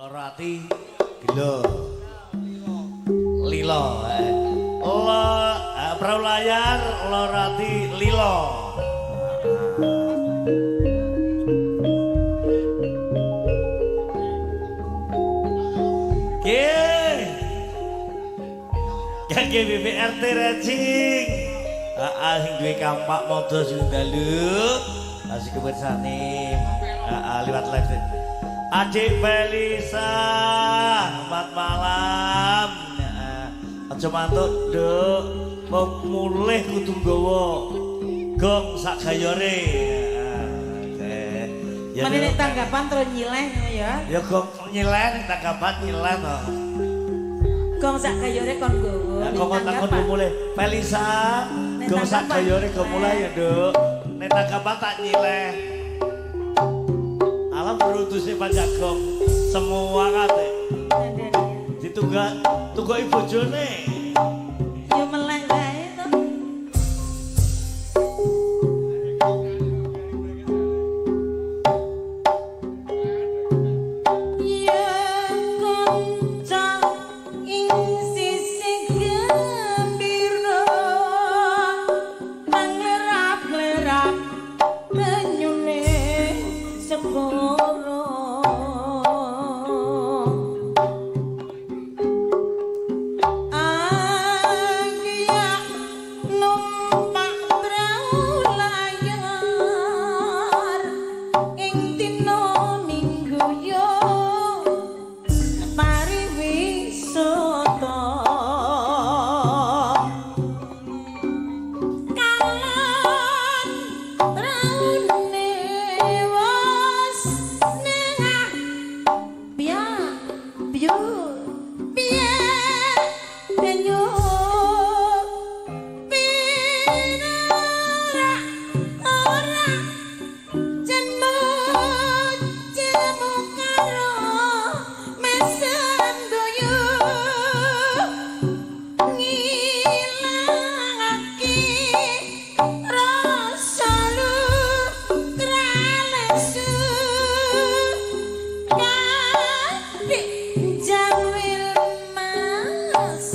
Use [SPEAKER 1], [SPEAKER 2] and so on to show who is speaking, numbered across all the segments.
[SPEAKER 1] Loro ati gelo. Lilo. Lo prau layar loro ati lilo. Nggih. Kangge BPRT Racing. Heeh sing duwe kampak modho sing dalu. Asik kebersane. Heeh liwat live. Adik Felisa, selamat malam. Aja mantuk, Nduk. Wong mulih kudu nggawa gong sak gayore. Oke. Ya
[SPEAKER 2] meneh tanggapan terus nyileh ya.
[SPEAKER 1] Ya gong nyileh tanggapan nyileh to.
[SPEAKER 2] Gong sak gayore kon nggawa.
[SPEAKER 1] Ya kok takon mulih. Felisa, gong sak gayore gong mulih ya, Nduk. Nek tanggapan tak nyileh. Alam berudusnya Pak Jagong semua kate ditunggu tunggu ibu bojone
[SPEAKER 2] yo melek wae to. Ya kanca ing sisih gembira manglerap-lerap menyune sepuro. Angya numpak prau layar ing dina Minggu yo pariwisata. Kalon praune wis nengah biya biyu biye banyu pinara ora jemu jemu karo mesem doyo ngilangake rasa lukralesu kadek jawil mas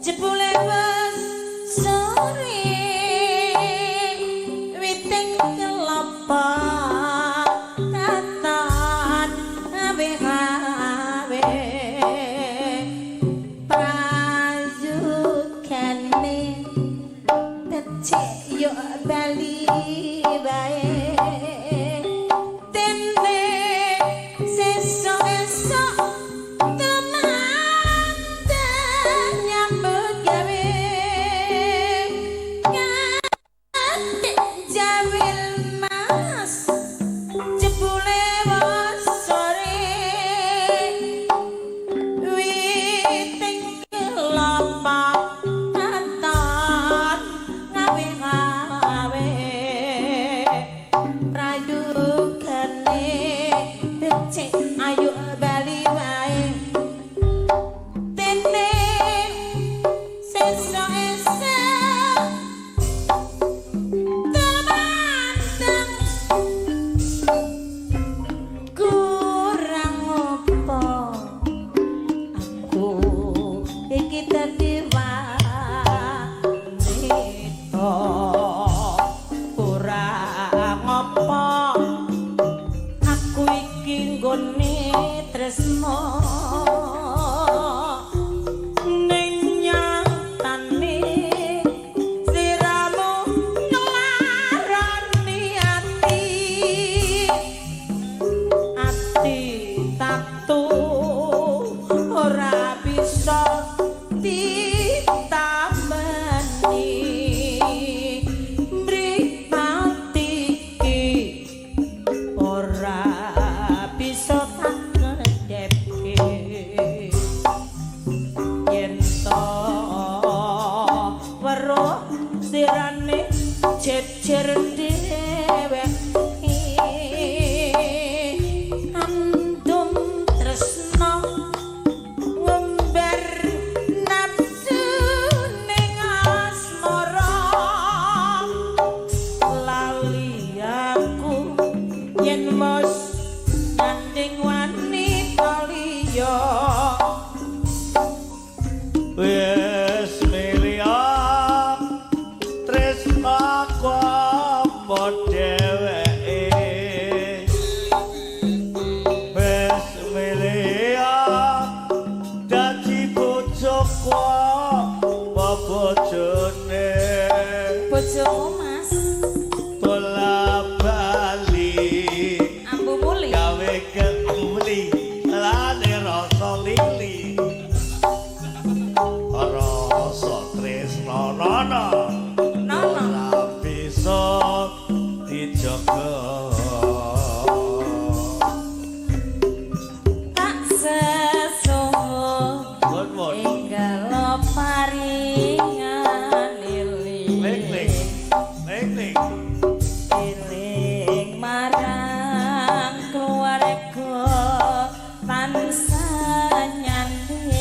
[SPEAKER 2] jebule wis sore witing kelapa tatan awe-awe prayugane becik yo bali wae dene sesuk esuk temanteng nyambut gawe kadek jawil mas jebule wis sore witing kelapa katon ngawe-ngawe prayugane becik ayo bali wae dene sesuk esuk temanteng kurang apa aku iki dadi wanita kurang apa aku iki nggone tresno ning nyatane sliramu nglarani ati ati tatu ora bisa ditameni mripat iki ora bisa tak kedhepke. Tansah nyanding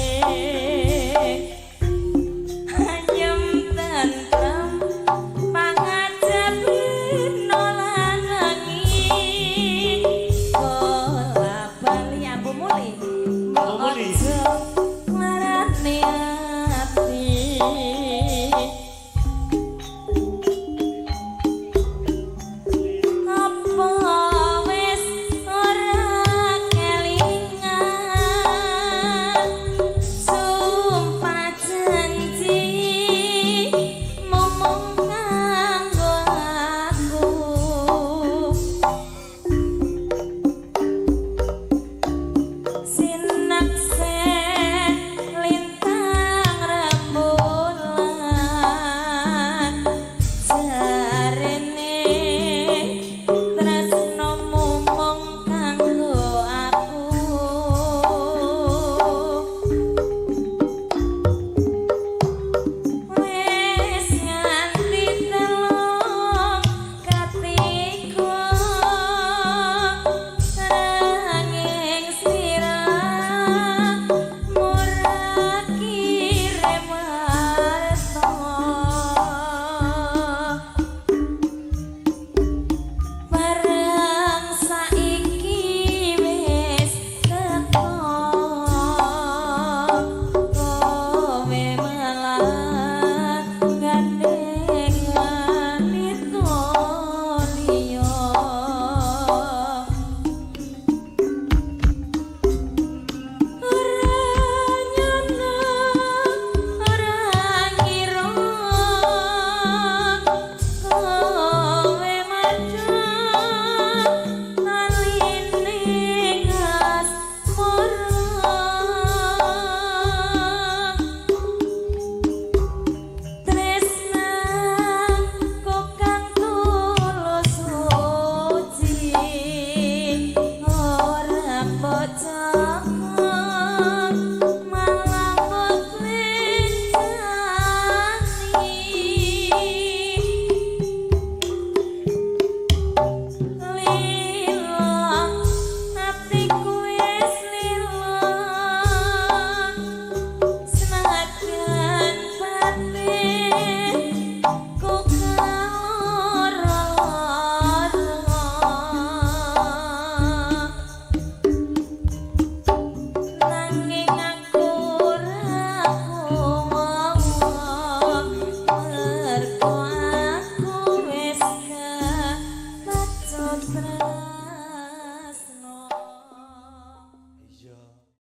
[SPEAKER 2] ayem tentrem pangajap nolanangi bola bali ambu muli.
[SPEAKER 1] Ambu muli.
[SPEAKER 2] Ojo nglarani ati. Apa wis ora kelingan sumpah janji mung kanggo aku. Sinaksen lintang rembulan jarene tresno mung kanggo aku. Wis nganti telung katiga nanging sirah murah kirim warta. Bareng saiki wis teko kowe malah gandeng wanita liya. Ora nyono ora ngira kowe madhep taline asmara. Tresnaku kang tulus suci ora mbok